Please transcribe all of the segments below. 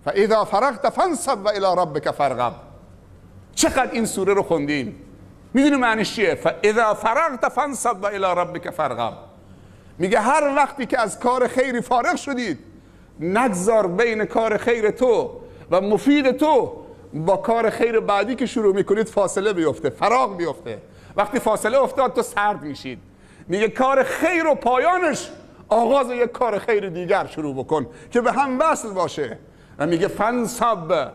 فاذا فرغت فانصب و الی ربک فارغب. چقدر این سوره رو خوندیم؟ میدونی معنیش چیه؟ فاذا فرغت فانصب و الی ربک فارغب. میگه هر وقتی که از کار خیری فارغ شدید، نگذار بین کار خیر تو و مفید تو با کار خیر بعدی که شروع میکنید فاصله بیفته، فراغ بیفته. وقتی فاصله افتاد تو سرد میشید. میگه کار خیر و پایانش آغاز یک کار خیر دیگر شروع بکن که به هم وصل باشه. و میگه فانصب.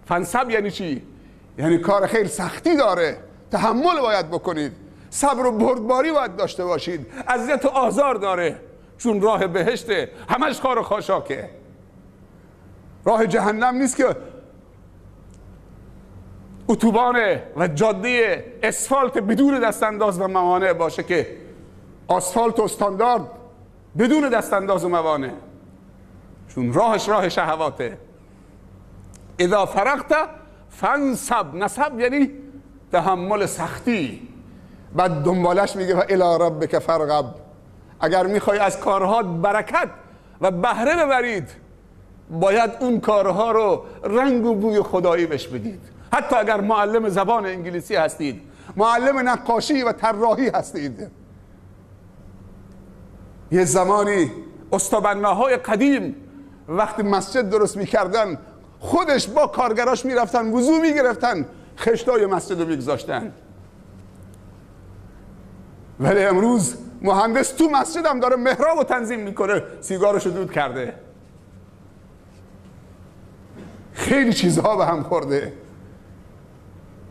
فانصب یعنی چی؟ یعنی کار خیر سختی داره، تحمل باید بکنید، صبر و بردباری باید داشته باشید، اذیت و آزار داره، چون راه بهشته، همش خار و خاشاکه. راه جهنم نیست که اتوبانه و جاده اسفالت بدون دستانداز و موانع باشه، که آسفالت و استاندارد بدون دستانداز و موانع، چون راهش راه شهواته. اذا فرغت فانصب. نصب یعنی تحمل سختی. بعد دنبالش میگه و الی ربک فارغب. اگر میخوای از کارهات برکت و بهره ببرید، باید اون کارها رو رنگ و بوی خدایی بهش بدید. حتی اگر معلم زبان انگلیسی هستید، معلم نقاشی و طراحی هستید. یه زمانی استادبناهای قدیم وقتی مسجد درست میکردن، خودش با کارگراش میرفتن وضو میگرفتن، خشتای مسجد رو میگذاشتن. ولی امروز مهندس تو مسجد هم داره محراب رو تنظیم میکنه، سیگارش رو دود کرده. خیلی چیزها به هم خورده.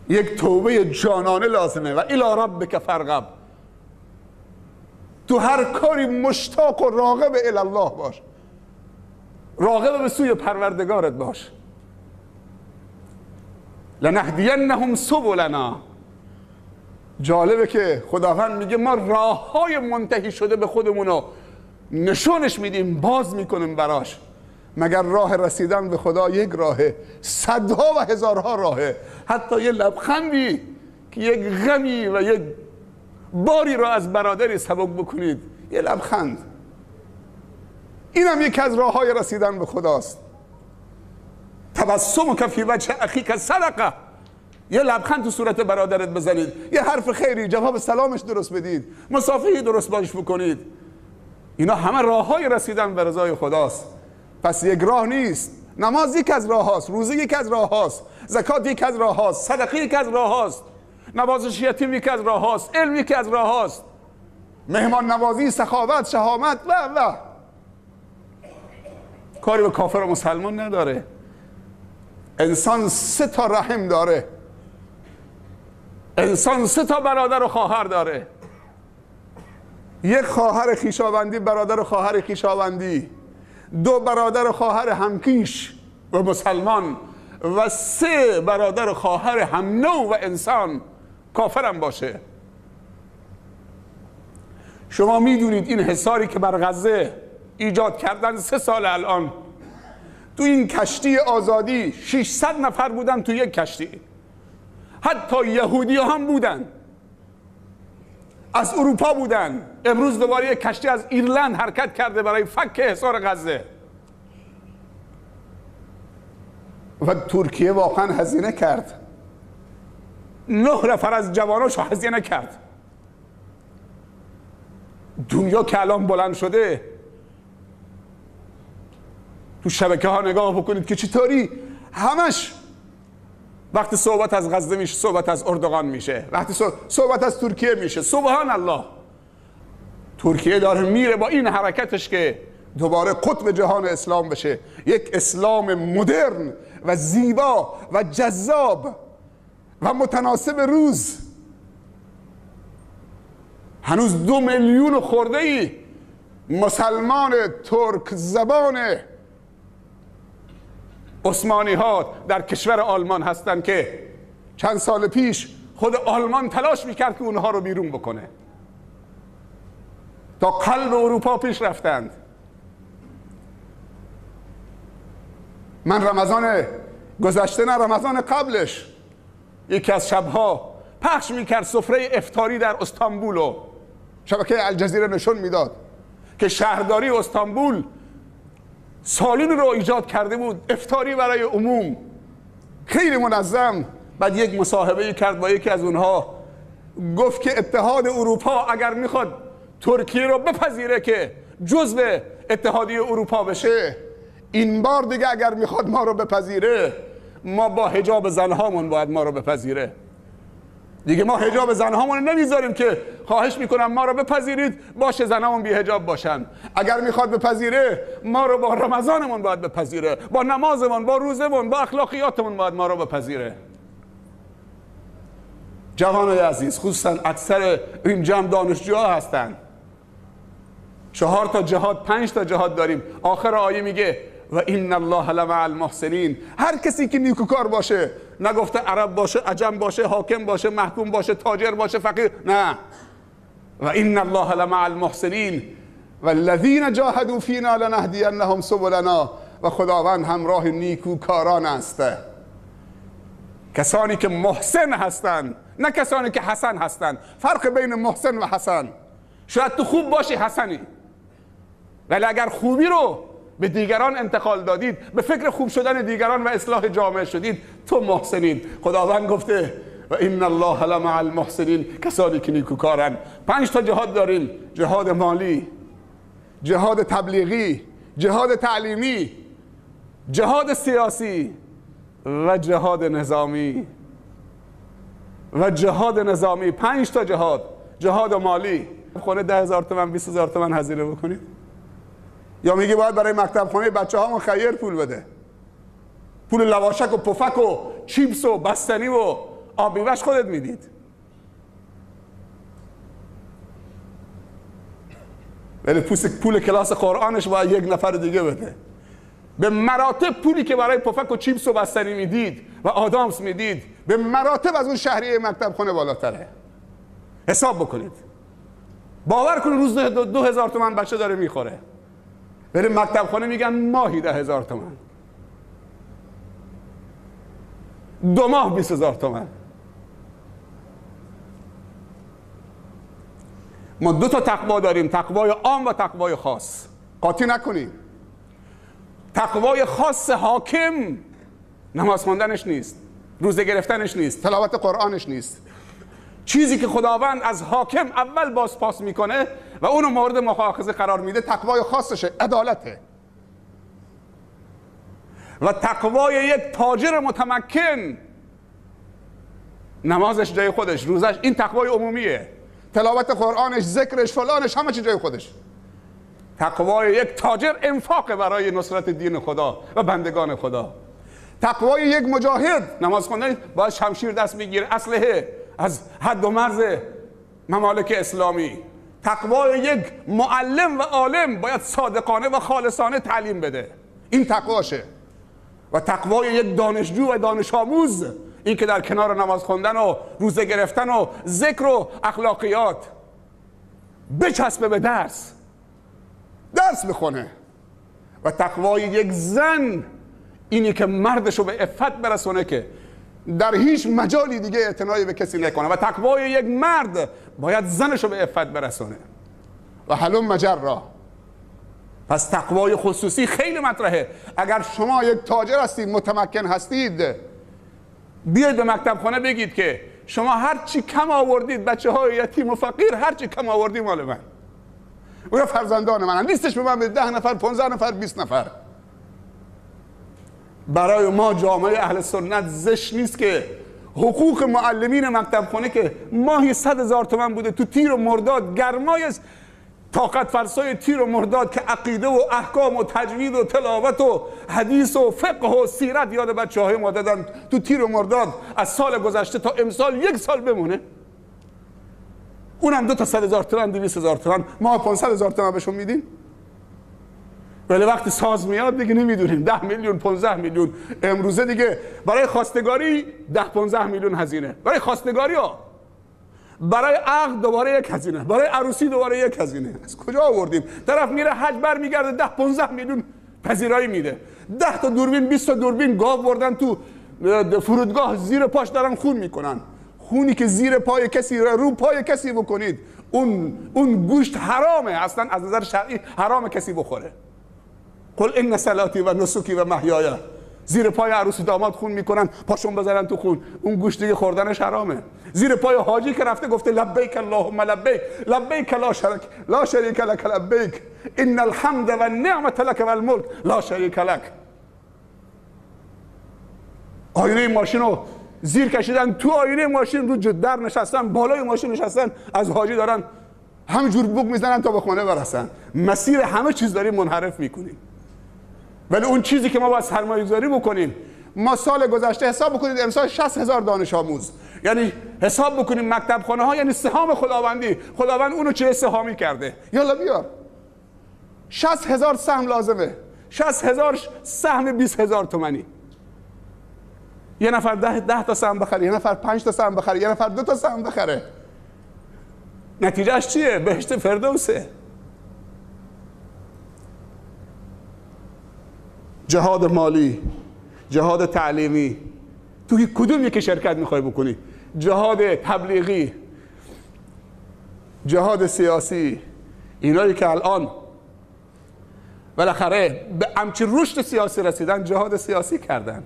یک توبه جانانه لازمه. و الی ربک فارغب. تو هر کاری مشتاق و راغب الی الله باش، راغب به سوی پروردگارت باش. لنهدینهم سبلنا. جالبه که خداوند میگه ما راه های منتهی شده به خودمونو نشونش میدیم، باز میکنیم براش. مگر راه رسیدن به خدا یک راهه؟ صدها و هزارها راهه. حتی یه لبخندی که یک غمی و یک باری را از برادری سبک بکنید، یه لبخند، اینم یکی از راه های رسیدن به خداست. تبسمک فی وجه اخیک صدقه. یه لبخند تو صورت برادرت بزنید، یه حرف خیری، جواب سلامش درست بدید، مصافحه درست باش بکنید. اینا همه راه های رسیدن به رضای خداست. پس یک راه نیست. نماز یک از راه هاست، روزه یک از راه هاست، زکات یک از راه هاست، صدقه یک از راه هاست، نوازش یتیم یک از راه هاست، علم یک از راه هاست، مهمان نوازی، سخاوت، شهامت و کاری به کافر و مسلمان نداره. انسان 3 تا رحم داره، انسان 3 تا برادر و خواهر داره. یک خواهر خویشاوندی، برادر و خواهر خویشاوندی، 2 برادر و خواهر همکیش و مسلمان، و 3 برادر و خواهر هم نوع و انسان، کافرم باشه. شما میدونید این حصاری که بر غزه ایجاد کردن 3 سال الان، تو این کشتی آزادی 600 نفر بودن تو یک کشتی، حتی یهودی هم بودن، از اروپا بودن. امروز دوباره یک کشتی از ایرلند حرکت کرده برای فک حصار غزه. و ترکیه واقعا هزینه کرد، 9 نفر از جواناشو هزینه کرد. دنیا که الان بلند شده، تو شبکه ها نگاه بکنید که چطوری همش وقتی صحبت از غزه میشه صحبت از اردوغان میشه، وقتی صحبت از ترکیه میشه. سبحان الله، ترکیه داره میره با این حرکتش که دوباره قطب جهان اسلام بشه، یک اسلام مدرن و زیبا و جذاب و متناسب روز. هنوز 2 میلیون خورده ای مسلمان ترک زبان عثمانی ها در کشور آلمان هستن که چند سال پیش خود آلمان تلاش میکرد که اونها رو بیرون بکنه. تا قلب اروپا پیش رفتند. من رمضان گذشته نه، رمضان قبلش، یکی از شبها پخش میکرد سفره افطاری در استانبول و شبکه الجزیره نشون میداد که شهرداری استانبول سالن رو ایجاد کرده بود، افطاری برای عموم، خیلی منظم. بعد یک مصاحبه کرد با یکی از اونها، گفت که اتحاد اروپا اگر میخواد ترکیه رو بپذیره که جزو اتحادیه اروپا بشه، این بار دیگه اگر میخواد ما رو بپذیره، ما با حجاب زنهامون باید ما رو بپذیره. دیگه ما حجاب زنهامون رو نمیذاریم که خواهش میکنم ما رو بپذیرید، باشه زنهامون بی حجاب باشن. اگر میخواد بپذیره، ما رو با رمضانمون باید بپذیره، با نمازمون، با روزمون، با اخلاقیاتمون باید ما رو بپذیره. جوانای عزیز، خصوصا اکثر این جمع دانشجوها هستن، 4 تا جهاد، 5 تا جهاد داریم. آخر آیه میگه و ان الله لمع المحسنین. هر کسی که نیکوکار باشه، نگفته عرب باشه، عجم باشه، حاکم باشه، محکوم باشه، تاجر باشه، فقیر، نه. و ان الله لمع المحسنین والذین جاهدوا فینا لنهدینهم سبلنا. و خداوند همراه نیکوکاران است، کسانی که محسن هستند، نه کسانی که حسن هستند. فرق بین محسن و حسن، شاید تو خوب باشی حسنی، ولی اگر خوبی رو به دیگران انتقال دادید، به فکر خوب شدن دیگران و اصلاح جامعه شدید، تو محسنید. خداوند گفته و ان الله لمع المحسنین، کسانی که نیکوکارن. 5 تا جهاد داریم: جهاد مالی، جهاد تبلیغی، جهاد تعلیمی، جهاد سیاسی و جهاد نظامی. و جهاد نظامی 5 تا جهاد. جهاد مالی، خونه 10,000 تومان 20,000 تومان هزینه بکنید، یا میگه باید برای مکتب خونه بچه هامون خیر پول بده، پول لواشک و پفک و چیپس و بستنی و آب میوه‌ش خودت میدید. ولی پول کلاس قرآنش باید یک نفر دیگه بده. به مراتب پولی که برای پفک و چیپس و بستنی میدید و آدامس میدید، به مراتب از اون شهریه مکتب خونه بالاتره. حساب بکنید، باور کنید روز 2000 تومان بچه داره میخوره، بریم مکتب خونه میگن ماهی 10,000 تومان، 2 ماه 20,000 تومان. ما 2 تا تقوا داریم، تقوای عام و تقوای خاص. قاطی نکنیم. تقوای خاص حاکم نماز خواندنش نیست، روزه گرفتنش نیست، تلاوت قرآنش نیست. چیزی که خداوند از حاکم اول بازپاس میکنه و اونو مورد مؤاخذه قرار میده تقوای خاصشه، عدالته. و تقوای یک تاجر متمکن، نمازش جای خودش، روزش، این تقوای عمومیه، تلاوت قرآنش، ذکرش، فلانش، همه چی جای خودش. تقوای یک تاجر انفاق برای نصرت دین خدا و بندگان خدا. تقوای یک مجاهد، نماز خوندن باید شمشیر دست میگیره، اسلحه از حد و مرز ممالک اسلامی. تقوای یک معلم و عالم باید صادقانه و خالصانه تعلیم بده، این تقواشه. و تقوای یک دانشجو و دانش آموز، این که در کنار نماز خوندن و روزه گرفتن و ذکر و اخلاقیات بچسبه به درس، درس بخونه. و تقوای یک زن اینی که مردشو به عفت برسونه که در هیچ مجالی دیگه اعتنایی به کسی نکنه. و تقوای یک مرد باید زنشو به عفت برسونه. و حلم مجرا. پس تقوای خصوصی خیلی مطرحه. اگر شما یک تاجر هستید، متمکن هستید، بیاید به مکتب خانه بگید که شما هر چی کم آوردید، بچه های یتیم و فقیر، هر چی کم آوردید مال من، اونا فرزندان من، لیستش به من بده، 10 نفر، 15 نفر، 20 نفر. برای ما جامعه اهل سنت زشت نیست که حقوق معلمین مکتب خانه که ماهی 100,000 تومان بوده تو تیر و مرداد، گرمای طاقت فرسای تیر و مرداد که عقیده و احکام و تجوید و تلاوت و حدیث و فقه و سیرت یاد بچه های ما دادن تو تیر و مرداد، از سال گذشته تا امسال یک سال بمونه، اونم 2 تا 100,000 تومان، 200,000 تومان، ما 500,000 تومان بهشون میدیم. ولی وقتی ساز میاد دیگه نمیدونیم 10 میلیون 15 میلیون. امروزه دیگه برای خواستگاری 10 15 میلیون هزینه، برای خواستگاری ها، برای عقد دوباره یک هزینه، برای عروسی دوباره یک هزینه. از کجا آوردیم؟ طرف میره حج برمیگرده 10 15 میلیون پذیرایی میده، 10 تا دوربین 20 تا دوربین گاو بردن تو فرودگاه، زیر پاش دارن خون میکنن. خونی که زیر پای کسی رو پای کسی بکنید، اون گوشت حرامه، اصلا از نظر شرعی حرامه کسی بخوره. قل ان صلاتی و نسکی و محیای. زیر پای عروس داماد خون میکنن، پاشون بزنن تو خون، اون گوشت دیگه خوردنش حرامه. زیر پای حاجی که رفته گفته لبیک اللهم لبیک، لبیک لا شریک لا شریک لک لبیک، ان الحمد و النعمة لک و الملک لا شریک لک. آینه ماشین رو زیر کشیدن، تو آینه ماشین رو در نشستن، بالای ماشین نشستن، از حاجی دارن همینجور بوق میزنن تا به خونه برسن. مسیر همه چیز داریم منحرف میکنیم. ولی اون چیزی که ما باید سرمایه‌گذاری بکنیم، ما سال گذشته حساب بکنید امسال 60,000 دانش آموز، یعنی حساب بکنیم مکتب خانه ها، یعنی سهام خداوندی، خداوند اونو چه سهامی کرده. یالا بیار 60,000 سهم لازمه، 60,000 سهم 20,000 تومانی. یه نفر 10 تا سهم بخره، یه نفر 5 تا سهم بخره، یه نفر 2 تا سهم بخره. نتیجهش چیه؟ بهشت فردوسه. جهاد مالی، جهاد تعلیمی، تو کدوم یکی شرکت میخوای بکنی؟ جهاد تبلیغی، جهاد سیاسی، اینایی که الان بالاخره به همچین رشد سیاسی رسیدن، جهاد سیاسی کردن.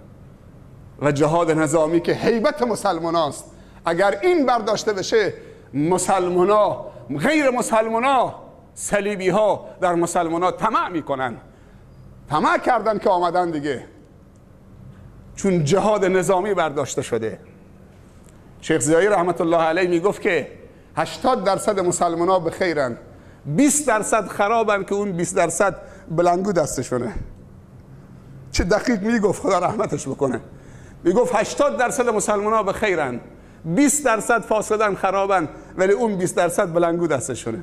و جهاد نظامی که هیبت مسلمان هاست. اگر این برداشته بشه، مسلمان ها، غیر مسلمان ها، صلیبی ها در مسلمان ها طمع میکنن. طمع کردن که آمدن دیگه، چون جهاد نظامی برداشته شده. شیخ ضیایی رحمت الله علیه میگفت که 80% مسلمان ها به خیرن، 20% خرابن که اون 20% بلنگو دستشونه. چه دقیق میگفت، خدا رحمتش بکنه. میگفت 80% مسلمان ها به خیرن، 20% فاسدن خرابن، ولی اون 20% بلنگو دستشونه،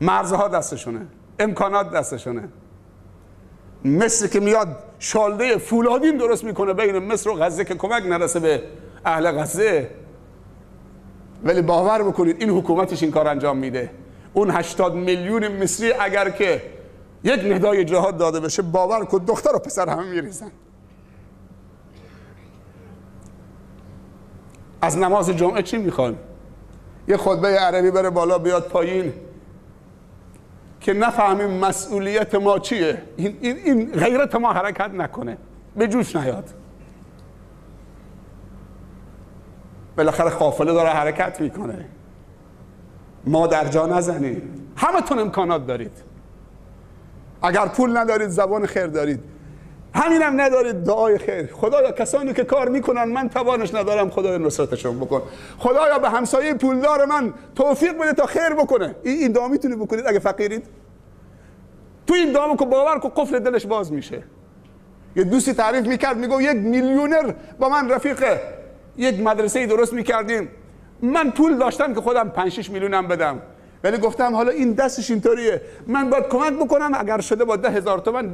مرزها دستشونه، امکانات دستشونه. مصر که میاد شالده فولادین درست میکنه بین مصر و غزه که کمک نرسه به اهل غزه، ولی باور بکنید این حکومتش این کار انجام میده. اون 80 میلیون مصری اگر که یک ندای جهاد داده بشه، باور کن دختر و پسر همه میریزن. از نماز جمعه چی میخوان؟ یه خطبه عربی بره بالا بیاد پایین که نفهمیم مسئولیت ما چیه. این غیرت ما حرکت نکنه، به جوش نیاد. بالاخره قافله داره حرکت میکنه، ما در جا نزنیم. همتون امکانات دارید، اگر پول ندارید زبان خیر دارید، همینم ندارید دعای خیر. خدایا کسانی که کار میکنن من توانش ندارم، خدایا نصرتشون بکن. خدایا به همسایه پولدار من توفیق بده تا خیر بکنه. این دعا میتونید بکنید اگه فقیرید. تو این دعا که باور کن قفل دلش باز میشه. یه دوستی تعریف میکرد، میگو یک میلیونر با من رفیقه، یک مدرسه درست میکردیم، من پول داشتم که خودم 5-6 میلیونم بدم، ولی گفتم حالا این دستش اینطوریه، من باید کمک بکنم، اگر شده با 10,000 تومان